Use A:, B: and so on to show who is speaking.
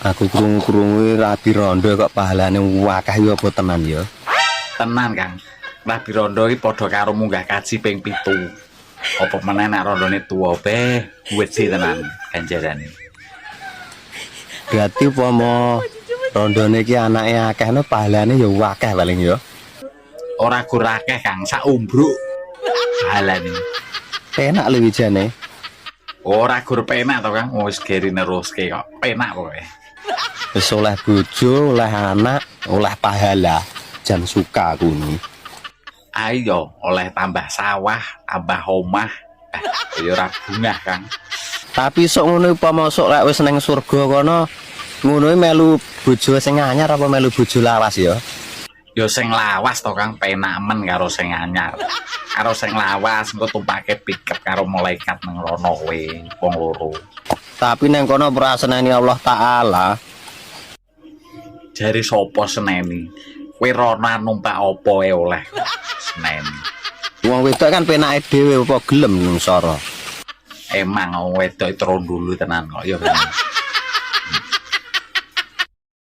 A: Aku krungu-krungu rabi rondo kok pahalane akeh ya, apa tenan ya?
B: Tenan, Kang. Rabi rondo iki padha karo munggah kaji ping 7. Apa meneh nek rondone tuwa be, wedi tenan ganjarane.
A: Berarti upama rondone iki anake akeh no pahalane ya akeh paling ya.
B: Ora gur akeh, Kang, sak umbruk pahalane.
A: Penak lho wijane.
B: Ora gur penak to, Kang, wis geri neruske kok. Penak pokoke.
A: Wis oleh bojo, oleh anak, oleh pahala. Jan suka aku ini.
B: Ayo oleh tambah sawah, tambah omah. Eh, ya ora bungah, Kang.
A: Tapi sok ngono upama sok lek wis nang surga kono ngono iki melu bojo sing anyar apa melu bojo lawas ya?
B: Ya sing lawas to, Kang, penak men karo sing anyar. Karo sing lawas engko tumpake pickup karo malaikat nang rono kowe wong loro.
A: Tapi nang kono ora seneni Allah Taala.
B: Jare sapa seneni? Kowe rono numpak apa wae oleh seneni.
A: Wong wedok kan penake dhewe, apa gelem nungsara.
B: Emang wong wedok itu dulu tenan kok ya, Kang.